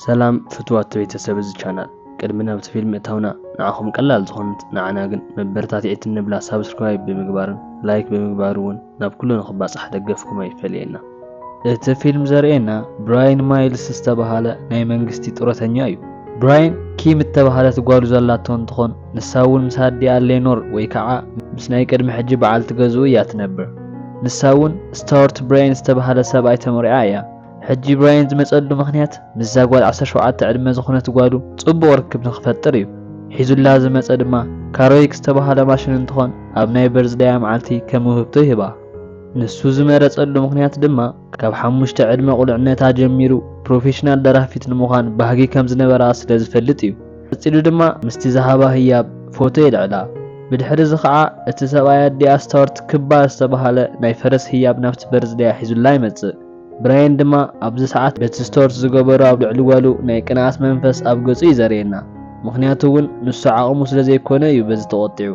ሰላም ፍትዋት ቤተሰብ እዚ ቻናል፣ ቅድሚ ናብቲ ፊልም ምእታውና ንዓኹም ቀላል ዝኾነት ንዓና ግን መበረታትዒት እንብላ ሳብስክራይብ ብምግባርን ላይክ ብምግባር እውን ናብ ኩሉ ንኽባጻሕ ደገፍኩም ኣይፈለየና። እቲ ፊልም ዘርእየና ብራይን ማይልስ ዝተባሃለ ናይ መንግስቲ ጡረተኛ እዩ። ብራይን ኪም እተባሃለት ጓሉ ዘላቶ እንትኾን ንሳ እውን ምስ ኣዲኣ ሌኖር ወይ ከዓ ምስ ናይ ቅድሚ ሕጂ በዓልቲ ገዝኡ እያ ትነብር። ንሳ እውን ስታዋርት ብራይን ዝተባሃለ ሰብኣይ ተመሪዓ እያ። ሕጂ ብራይን ዝመጸሉ ምኽንያት ምስዛ ጓል ዓሰርተ ሸውዓተ ዕድመ ዝኾነት ጓሉ ጽቡቕ ርክብ ንኽፈጥር እዩ። ሒዙላ ዝመጸ ድማ ካሮይክ ዝተባሃለ ማሽን እንትኾን ኣብ ናይ በርዝዳያ መዓልቲ ከም ውህብቶ ይህባ። ንሱ ዝመረጸሉ ምኽንያት ድማ ካብ ሓሙሽተ ዕድመ ቁልዕነታ ጀሚሩ ፕሮፌሽናል ደራፊት ንምዃን ባህጊ ከም ዝነበራ ስለ ዝፈልጥ እዩ። ቀጺሉ ድማ ምስቲ ዝሃባ ህያብ ፎቶ የልዕላ። ብድሕሪ እዚ ኸዓ እቲ ሰብኣይ ኣዲኣ ስታወርት ክባር ዝተባሃለ ናይ ፈረስ ህያብ ናብቲ በርዝዳያ ሒዙላ ይመጽእ። ብራየን ድማ ኣብዚ ሰዓት በቲ ስቶርት ዝገበሮ ኣብ ልዕሊ ጓሉ ናይ ቅንኣት መንፈስ ኣብ ገጹ እዩ ዘርእየና። ምኽንያቱ እውን ንሱ ዓቕሙ ስለ ዘይኮነ እዩ በዚ ተቖጢዑ።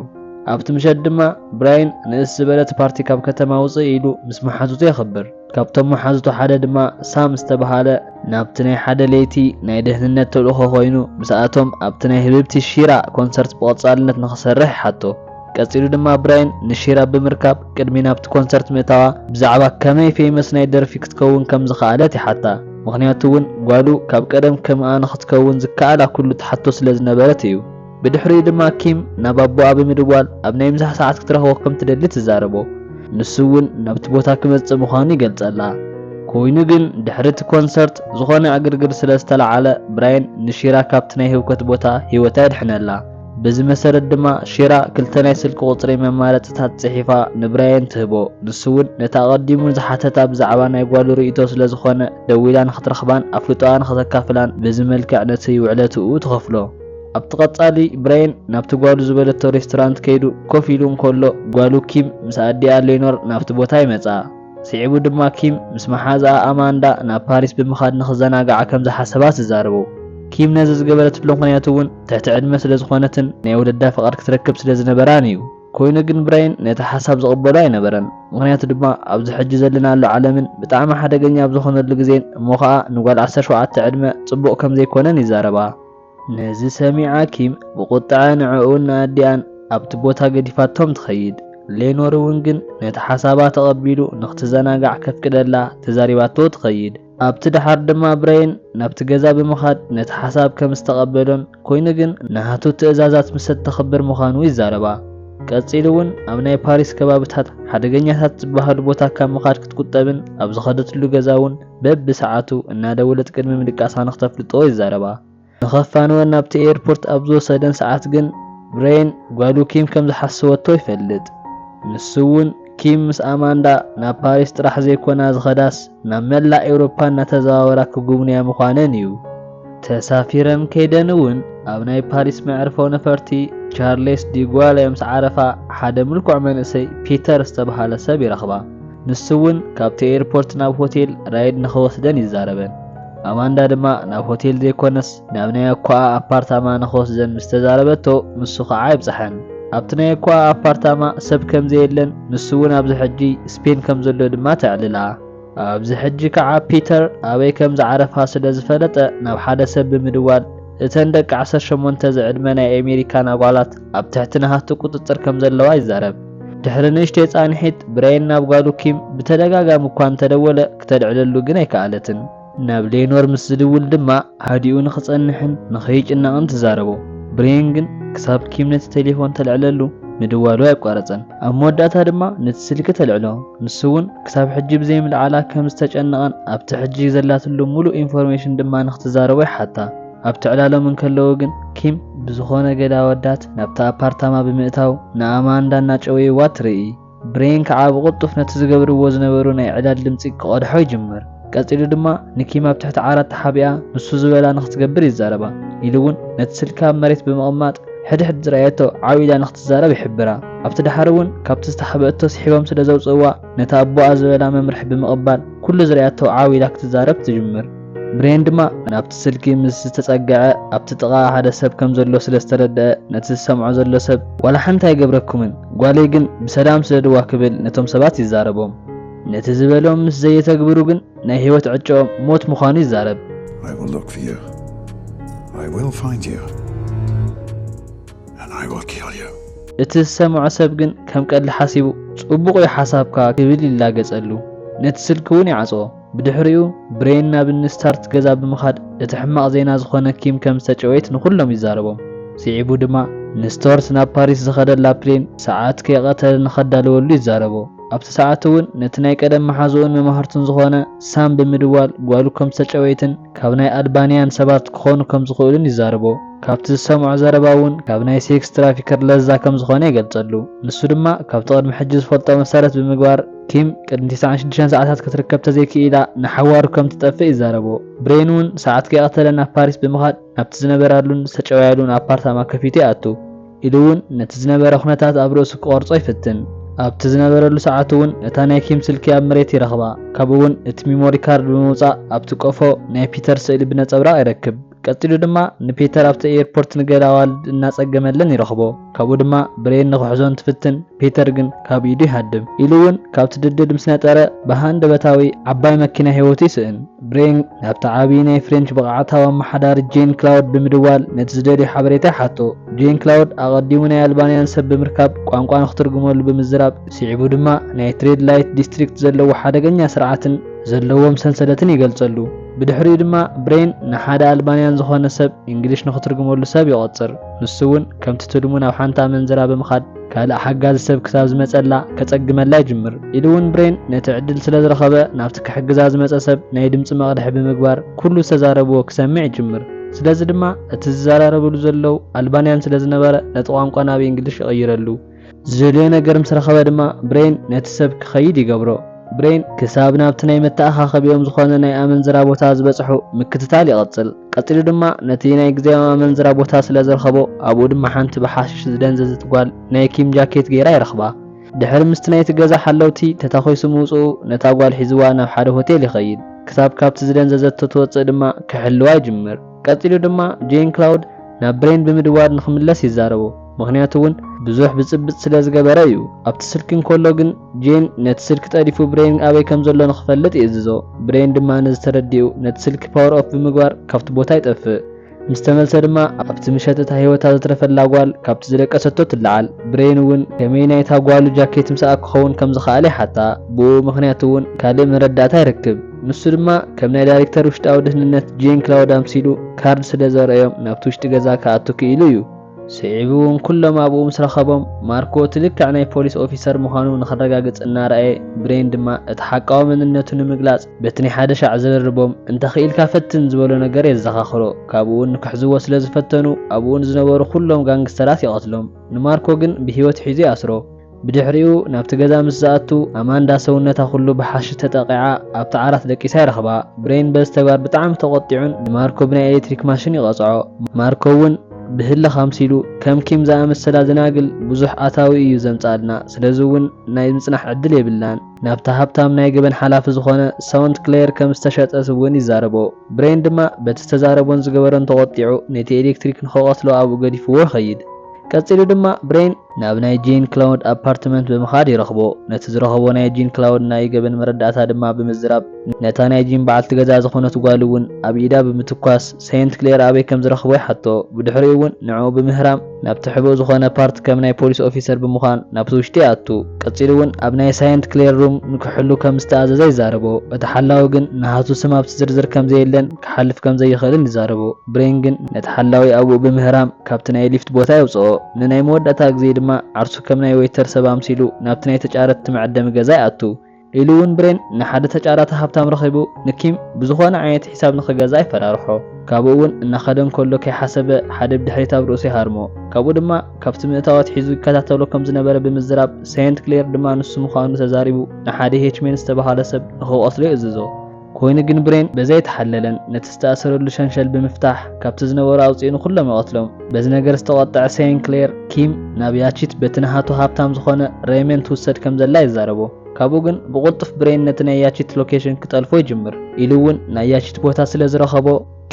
ኣብቲ ምሸት ድማ ብራየን ንእስ ዝበለት ፓርቲ ካብ ከተማ ውፅእ ኢሉ ምስ መሓዙቱ የኽብር። ካብቶም መሓዙቱ ሓደ ድማ ሳም ዝተባሃለ ናብቲ ናይ ሓደ ለይቲ ናይ ደህንነት ተልእኾ ኮይኑ ምስኣቶም ኣብቲ ናይ ህብብቲ ሺራ ኮንሰርት ብቐጻልነት ንኽሰርሕ ይሓቶ። ቀጺሉ ድማ ብራየን ንሺራ ብምርካብ ቅድሚ ናብቲ ኮንሰርት ምእታዋ ብዛዕባ ከመይ ፌመስ ናይ ደርፊ ክትከውን ከም ዝኸኣለት ይሓታ። ምኽንያቱ እውን ጓሉ ካብ ቀደም ከምኣ ንኽትከውን ዝከኣላ ኩሉ ትሓቶ ስለ ዝነበረት እዩ። ብድሕሪኡ ድማ ኪም ናብ ኣቦኣ ብምድዋል ኣብ ናይ ምሳሕ ሰዓት ክትረኽቦ ከም ትደሊ ትዛረቦ። ንሱ እውን ናብቲ ቦታ ክመጽእ ምዃኑ ይገልጸላ። ኮይኑ ግን ድሕሪ እቲ ኮንሰርት ዝኾነ ዕግርግር ስለ ዝተለዓለ ብራየን ንሺራ ካብቲ ናይ ህውከት ቦታ ህይወታ የድሕነላ። በዚ መሰረት ድማ ሺራ ክልተ ናይ ስልኪ ቁጽሪ መማረጽታት ጽሒፋ ንብራየን ትህቦ። ንሱ እውን ነታ ኣቐዲሙ ዝሓተታ ብዛዕባ ናይ ጓሉ ርእይቶ ስለ ዝኾነ ደዊላ ንኽትረኽባን ኣፍልጦኣ ንኽተካፍላን በዚ መልክዕ ነቲ ውዕለትኡ ትኸፍሎ። ኣብቲ ቀጻሊ ብራየን ናብቲ ጓሉ ዝበለቶ ሬስቶራንት ከይዱ ኮፍ ኢሉ እንከሎ ጓሉ ኪም ምስ ኣዲኣ ሌኖር ናብቲ ቦታ ይመጻ። ስዒቡ ድማ ኪም ምስ መሓዝኣ ኣማንዳ ናብ ፓሪስ ብምኻድ ንኽዘናግዓ ከም ዝሓሰባ ትዛረቡ። ኪም ነዚ ዝገበረትሉ ምኽንያት እውን ትሕቲ ዕድመ ስለ ዝኾነትን ናይ ወለዳ ፍቓድ ክትረክብ ስለ ዝነበራን እዩ። ኮይኑ ግን ብራየን ነቲ ሓሳብ ዝቕበሎ ኣይነበረን። ምኽንያቱ ድማ ኣብዚ ሕጂ ዘለናሉ ዓለምን ብጣዕሚ ሓደገኛ ኣብ ዝኾነሉ ግዜን እሞ ኸኣ ንጓል ዓሰርተ ሸውዓተ ዕድመ ጽቡቕ ከም ዘይኮነን ይዛረባ። ነዚ ሰሚዓ ኪም ብቁጥዐ ንዕኡን ንኣዲኣን ኣብቲ ቦታ ገዲፋቶም ትኸይድ። ሌኖር እውን ግን ነቲ ሓሳባ ተቐቢሉ ንኽትዘናጋዕ ከፍቅደላ ተዛሪባቶ ትኸይድ። ኣብቲ ደሓር ድማ ብራየን ናብቲ ገዛ ብምኻድ ነቲ ሓሳብ ከም ዝተቐበሎን ኮይኑ ግን ናሃቱ ትእዛዛት ምስ እተኽብር ምዃኑ ይዛረባ። ቀጺሉ እውን ኣብ ናይ ፓሪስ ከባብታት ሓደገኛታት ዝበሃሉ ቦታ ካብ ምኻድ ክትቁጠብን ኣብ ዝኸደትሉ ገዛ እውን በብሰዓቱ እናደወለት ቅድሚ ምድቃሳ ንኽተፍልጦ ይዛረባ። ንኸፋንወን ናብቲ ኤርፖርት ኣብ ዝወሰደን ሰዓት ግን ብሬን ጓሉ ኪም ከም ዝሓሰወቶ ይፈልጥ። ንሱ እውን ኪም ምስ ኣማንዳ ናብ ፓሪስ ጥራሕ ዘይኮና ዝኸዳስ ናብ መላእ ኤውሮፓ እናተዘዋወራ ክጉብንያ ምዃነን እዩ። ተሳፊረን ከይደን እውን ኣብ ናይ ፓሪስ መዕርፎ ነፈርቲ ቻርሌስ ዲጓል እዮም ዝዓረፋ ሓደ ምልኩዕ መንእሰይ ፒተር ዝተባሃለ ሰብ ይረኽባ። ንሱ እውን ካብቲ ኤርፖርት ናብ ሆቴል ራይድ ንኽወስደን ይዛረበን። ኣማንዳ ድማ ናብ ሆቴል ዘይኮነስ ናብ ናይ ኣኳኣ ኣፓርታማ ንኽወስደን ምስ ተዛረበቶ ንሱ ኸዓ ይብጽሐን። ኣብቲ ናይ ኣኳኣ ኣፓርታማ ሰብ ከም ዘየለን ንሱ እውን ኣብዚ ሕጂ ስፔን ከም ዘሎ ድማ ተዕልላ። ኣብዚ ሕጂ ከዓ ፒተር ኣበይ ከም ዝዓረፋ ስለ ዝፈለጠ ናብ ሓደ ሰብ ብምድዋል እተን ደቂ ዓሰርተ ሸሞንተ ዝዕድመ ናይ ኣሜሪካን ኣጓላት ኣብ ትሕቲ ናሃቱ ቁፅፅር ከም ዘለዋ ይዛረብ። ድሕሪ ንእሽተይ ፃንሒት ብሬን ናብ ጓሉ ኪም ብተደጋጋሚ እኳ እንተደወለ ክተልዕለሉ ግን ኣይከኣለትን። ናብ ሌኖር ምስ ዝድውል ድማ ሃዲኡ ንኽጸንሕን ንኸይጭነቕን ትዛረቦ። ብሬን ግን ክሳብ ኪም ነቲ ቴሌፎን ተልዕለሉ ምድዋሉ ኣየቋረጸን። ኣብ መወዳእታ ድማ ነቲ ስልኪ ተልዕሎ። ንሱ እውን ክሳብ ሕጂ ብዘይምልዓላ ከም ዝተጨነቐን ኣብቲ ሕጂ ዘላትሉ ሙሉእ ኢንፎርሜሽን ድማ ንኽትዛረቦ ይሓታ። ኣብ ትዕላሎም እንከለዉ ግን ኪም ብዝኾነ ገለ ኣወዳት ናብቲ ኣፓርታማ ብምእታው ንኣማንዳ እናጨወይዋ ትርኢ። ብሬን ከዓ ብቕልጡፍ ነቲ ዝገብርዎ ዝነበሩ ናይ ዕላል ድምጺ ክቐድሖ ይጅምር። ቀጺሉ ድማ ንኪም ኣብ ትሕቲ ዓራት ተሓቢኣ ንሱ ዝበላ ንኽትገብር ይዛረባ። ኢሉ እውን ነቲ ስልኪ ኣብ መሬት ብምቕማጥ ሕድሕድ ዝረኣየቶ ዓው ኢላ ንኽትዛረብ ይሕብራ። ኣብቲ ደሓር እውን ካብቲ ዝተሓበአቶ ስሒቦም ስለ ዘውፅእዋ ነቲ ኣቦኣ ዝበላ መምርሒ ብምቕባል ኩሉ ዝረኣያቶ ዓው ኢላ ክትዛረብ ትጅምር። ብሬን ድማ ናብቲ ስልኪ ምስ ዝተጸግዐ ኣብቲ ጥቓ ሓደ ሰብ ከም ዘሎ ስለ ዝተረድአ ነቲ ዝሰምዖ ዘሎ ሰብ ዋላ ሓንቲ ኣይገብረኩምን፣ ጓለይ ግን ብሰላም ስደድዋ ክብል ነቶም ሰባት ይዛረቦም። ነቲ ዝበሎም ምስ ዘየተግብሩ ግን ናይ ህይወት ዕጭኦም ሞት ምዃኑ ይዛረብ። I will look for you. I will find you. And I will kill you. እቲ ዝሰምዖ ሰብ ግን ከም ቀልዲ ሓሲቡ፣ ጽቡቕ እዩ ሓሳብካ ክብል ይላገጸሉ። ነቲ ስልኪ እውን ይዓጽዎ። ብድሕሪኡ ብሬን ናብ ንስታርት ገዛ ብምኻድ እቲ ሕማቕ ዜና ዝኾነ ኪም ከም ዝተጨወየት ንኹሎም ይዛረቦም። ስዒቡ ድማ ንስቶርት ናብ ፓሪስ ዝኸደላ ፕሌን ሰዓት ከይቐተለ ንኸዳልወሉ ይዛረቦ። ኣብቲ ሰዓት እውን ነቲ ናይ ቀደም መሓዝኡን መማህርቱን ዝኾነ ሳም ብምድዋል ጓሉ ከም ዝተጨወየትን ካብ ናይ ኣልባንያን ሰባት ክኾኑ ከም ዝኽእሉን ይዛረቦ። ካብቲ ዝሰምዖ ዘረባ እውን ካብ ናይ ሴክስ ትራፊከር ለዛ ከም ዝኾነ ይገልጸሉ። ንሱ ድማ ካብቲ ቅድሚ ሕጂ ዝፈልጦ መሰረት ብምግባር ኪም ቅድሚ ትስዓን ሽዱሽተን ሰዓታት ክትርከብ ተዘይክኢላ ንሓዋሩ ከም ትጠፍእ ይዛረቦ። ብሬን እውን ሰዓት ከይቐተለ ናብ ፓሪስ ብምኻድ ናብቲ ዝነበራሉን ዝተጨወያሉን ኣፓርታማ ከፊቱ ይኣቱ። ኢሉ እውን ነቲ ዝነበረ ኩነታት ኣብ ርእሱ ክቐርጾ ይፍትን። ኣብቲ ዝነበረሉ ሰዓት እውን እታ ናይ ኪም ስልኪ ኣብ መሬት ይረኽባ። ካብኡ እውን እቲ ሚሞሪ ካርድ ብምውጻእ ኣብቲ ቆፎ ናይ ፒተር ስእሊ ብነጸብራቕ ይረክብ። ቀጺሉ ድማ ንፒተር ኣብቲ ኤርፖርት ንገለ ኣዋልድ እናጸገመለን ይረኽቦ። ካብኡ ድማ ብሬን ንኽሕዞ እንትፍትን ፒተር ግን ካብ ኢዱ ይሃድም። ኢሉ እውን ካብቲ ድድድ ምስ ነጠረ ብሃንደበታዊ ዓባይ መኪና ህይወቱ ይስእን። ብሬን ናብቲ ዓቢ ናይ ፍሬንች ብቕዓታዊ ኣመሓዳሪ ጄን ክላውድ ብምድዋል ነቲ ዝደልዮ ሓበሬታ ይሓቶ። ጄን ክላውድ ኣቐዲሙ ናይ ኣልባንያን ሰብ ብምርካብ ቋንቋ ንኽትርጉመሉ ብምዝራብ፣ ስዒቡ ድማ ናይ ትሬድ ላይት ዲስትሪክት ዘለዎ ሓደገኛ ስርዓትን ዘለዎም ሰንሰለትን ይገልጸሉ። ብድሕሪኡ ድማ ብሬን ንሓደ ኣልባንያን ዝኾነ ሰብ እንግሊሽ ንኽትርጉመሉ ሰብ ይቖጽር። ንሱ እውን ከምቲ ትልሙ ናብ ሓንቲ ኣመንዝራ ብምኻድ ካልእ ሓጋዚ ሰብ ክሳብ ዝመጸላ ከጸግመላ ይጅምር። ኢሉ እውን ብሬን ነቲ ዕድል ስለ ዝረኸበ ናብቲ ክሕግዛ ዝመጸ ሰብ ናይ ድምጺ መቕድሒ ብምግባር ኩሉ ዝተዛረብዎ ክሰምዕ ይጅምር። ስለዚ ድማ እቲ ዝዘራረብሉ ዘለዉ ኣልባንያን ስለ ዝነበረ ነቲ ቋንቋ ናብ እንግሊሽ ይቕይረሉ። ዝደልዮ ነገር ምስ ረኸበ ድማ ብሬን ነቲ ሰብ ክኸይድ ይገብሮ። ብሬን ክሳብ ናብቲ ናይ መተኣኻኸቢኦም ዝኾነ ናይ ኣመንዝራ ቦታ ዝበጽሑ ምክትታል ይቐጽል። ቀጺሉ ድማ ነቲ ናይ ግዜያዊ ኣመንዝራ ቦታ ስለ ዝረኸቦ ኣብኡ ድማ ሓንቲ ብሓሽሽ ዝደንዘዘት ጓል ናይ ኪም ጃኬት ገይራ ይረኽባ። ድሕሪ ምስቲ ናይቲ ገዛ ሓለውቲ ተታኾሱ ምውጽኡ ነታ ጓል ሒዝዋ ናብ ሓደ ሆቴል ይኸይድ። ክሳብ ካብቲ ዝደንዘዘቶ ትወጽእ ድማ ክሕልዋ ይጅምር። ቀጺሉ ድማ ጄን ክላውድ ናብ ብሬን ብምድዋል ንኽምለስ ይዛረቦ። ምኽንያቱ እውን ብዙሕ ብጽብጽ ስለ ዝገበረ እዩ። ኣብቲ ስልኪ እንከሎ ግን ጄን ነቲ ስልኪ ጠሊፉ ብሬን ኣበይ ከም ዘሎ ንኽፈልጥ ይእዝዞ። ብሬን ድማ ነዚ ተረዲኡ ነቲ ስልኪ ፓወር ኦፍ ብምግባር ካብቲ ቦታ ይጠፍእ። ምስ ተመልሰ ድማ ኣብቲ ምሸት እታ ህይወታ ዘትረፈላ ጓል ካብቲ ዝደቀሰቶ ትለዓል። ብሬን እውን ከመይ ናይታ ጓሉ ጃኬት ምስኣ ክኸውን ከም ዝኸኣለ ይሓታ። ብኡ ምኽንያት እውን ካልእ መረዳእታ ይረክብ። ንሱ ድማ ከም ናይ ዳይሬክተር ውሽጣዊ ድህንነት ጄን ክላውድ ኣምሲሉ ካርድ ስለ ዘርእዮም ናብቲ ውሽጢ ገዛ ክኣቱ ክኢሉ እዩ። ስዒቡ እውን ኩሎም ኣብኡ ምስ ረኸቦም ማርኮ እቲ ልክዕ ናይ ፖሊስ ኦፊሰር ምዃኑ ንኸረጋግጽ እናረኣየ ብሬን ድማ እቲ ሓቃዊ መንነቱ ንምግላጽ በቲ ናይ ሓደ ሻዕ ዝርርቦም እንተ ኽኢልካ ፈትን ዝበሎ ነገር የዘኻኽሮ። ካብኡ ንክሕዝዎ ስለ ዝፈተኑ ኣብኡ ንዝነበሩ ኩሎም ጋንግስተራት ይቐትሎም። ንማርኮ ግን ብህይወት ሒዙ ይኣስሮ። ብድሕሪኡ ናብቲ ገዛ ምስ ዝኣቱ ኣማንዳ ሰውነታ ኩሉ ብሓሽሽ ተጠቒዓ ኣብቲ ዓራት ደቂሳ ይረኽባ። ብሬን በዚ ተግባር ብጣዕሚ ተቖጢዑን ንማርኮ ብናይ ኤሌክትሪክ ማሽን ይቐጽዖ። ማርኮ እውን ብህልኽ ኣምሲሉ ከም ኪም ዝኣመሰላ ደናግል ብዙሕ ኣታዊ እዩ ዘምጽኣልና፣ ስለዚ እውን ናይ ምጽናሕ ዕድል የብልናን። ናብቲ ሃብታም ናይ ገበን ሓላፊ ዝኾነ ሳውንት ክሌር ከም ዝተሸጠት እውን ይዛረቦ። ብሬን ድማ በቲ ዝተዛረቦን ዝገበሮን ተቖጢዑ ነቲ ኤሌክትሪክ ንኽቐትሎ ኣብኡ ገዲፍዎ ይኸይድ። ቀጺሉ ድማ ብሬን ናብ ናይ ጄን ክላውድ ኣፓርትመንት ብምኻድ ይረኽቦ። ነቲ ዝረኸቦ ናይ ጂን ክላውድ ናይ ገበን መረዳእታ ድማ ብምዝራብ ነታ ናይ ጂን በዓልቲ ገዛ ዝኾነት ጓሉ እውን ኣብ ኢዳ ብምትኳስ ሳይንት ክሌር ኣበይ ከም ዝረኽቦ ይሓቶ። ብድሕሪኡ እውን ንዕኡ ብምህራም ናብቲ ሕቡእ ዝኾነ ፓርት ከም ናይ ፖሊስ ኦፊሰር ብምዃን ናብቲ ውሽጢ ይኣቱ። ቀጺሉ እውን ኣብ ናይ ሳይንት ክሌር ሩም ንክሕሉ ከም ዝተኣዘዘ ይዛረቦ። እቲ ሓላዊ ግን ናሃቱ ስም ኣብቲ ዝርዝር ከም ዘየለን ክሓልፍ ከም ዘይኽእልን ይዛረቦ። ብሬን ግን ነቲ ሓላዊ ኣብኡ ብምህራም ካብቲ ናይ ሊፍት ቦታ የውጽኦ። ንናይ መወዳእታ ግዜ ድማ ዓርሱ ከም ናይ ዌይተር ሰብ ኣምሲሉ ናብቲ ናይ ተጫረትቲ መዐደሚ ገዛ ይኣቱ። ኢሉ እውን ብሬን ንሓደ ተጫራቲ ሃብታም ረኺቡ ንኪም ብዝኾነ ዓይነት ሒሳብ ንኽገዛ ይፈራርሖ። ካብኡ እውን እናኸደ እንከሎ ከይሓሰበ ሓደ ብድሕሪት ኣብ ርእሱ ይሃርሞ። ካብኡ ድማ ካብቲ ምእታው ኣትሒዙ ይከታተሎ ከም ዝነበረ ብምዝራብ ሳይንት ክሌር ድማ ንሱ ምዃኑ ተዛሪቡ ንሓደ ሄችሜን ዝተባህለ ሰብ ንኽቐትሎ ይእዝዞ። ኮይኑ ግን ብሬን በዘይተሓለለን ነቲ ዝተኣሰረሉ ሸንሸል ብምፍታሕ ካብቲ ዝነበሩ ኣውፂኡ ንኩሎም ይቐትሎም። በዚ ነገር ዝተቖጠዐ ሳይንት ክሌር ኪም ናብ ያቺት በቲ ናሃቱ ሃብታም ዝኾነ ሬመን ትውሰድ ከም ዘላ ይዛረቦ። ካብኡ ግን ብቕልጡፍ ብሬን ነቲ ናይ ያቺት ሎኬሽን ክጠልፎ ይጅምር። ኢሉ እውን ናይ ያቺት ቦታ ስለ ዝረኸቦ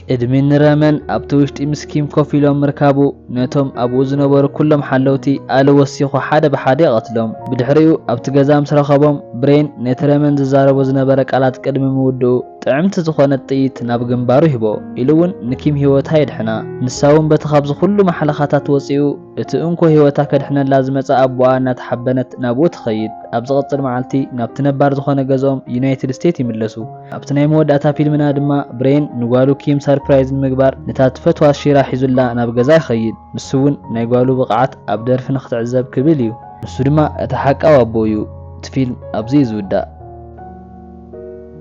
ቅድሚ ንረመን ኣብቲ ውሽጢ ምስ ኪም ኮፍ ኢሎም ምርካቡ፣ ነቶም ኣብኡ ዝነበሩ ኩሎም ሓለውቲ ኣለ ወሲኹ ሓደ ብሓደ ይቐትሎም። ብድሕሪኡ ኣብቲ ገዛ ምስ ረኸቦም፣ ብሬን ነቲ ረመን ዝዛረቦ ዝነበረ ቃላት ቅድሚ ምውድኡ ጥዕምቲ ዝኾነት ጥይት ናብ ግንባሩ ሂቦ። ኢሉ እውን ንኪም ህይወታ የድሕና። ንሳ እውን በቲ ካብዚ ኩሉ ማሕለኻታት ወፂኡ እቲ እንኮ ህይወታ ከድሕነላ ዝመጸ ኣቦኣ እናተሓበነት ናብኡ ትኸይድ። ኣብ ዝቕጽል መዓልቲ ናብቲ ነባር ዝኾነ ገዝኦም ዩናይትድ ስቴትስ ይምለሱ። ኣብቲ ናይ መወዳእታ ፊልምና ድማ ብሬን ንጓሉ ኪም ሰርፕራይዝ ንምግባር ነታ ትፈትዋ ሺራ ሒዙላ ናብ ገዛ ይኸይድ። ንሱ እውን ናይ ጓሉ ብቕዓት ኣብ ደርፊ ንክትዕዘብ ክብል እዩ። ንሱ ድማ እቲ ሓቃዊ ኣቦ እዩ። እቲ ፊልም ኣብዚ እዩ ዝውዳእ።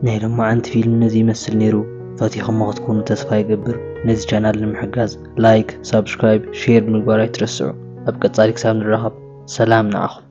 ናይ ሎማዓንቲ ፊልም ነዚ ይመስል ነይሩ። ፈቲኹሞ ክትኮኑ ተስፋ ይገብር። ነዚ ቻናል ንምሕጋዝ ላይክ፣ ሳብስክራይብ፣ ሼር ብምግባር ኣይትረስዑ። ኣብ ቀጻሊ ክሳብ ንራኸብ ሰላም ንዓኹም።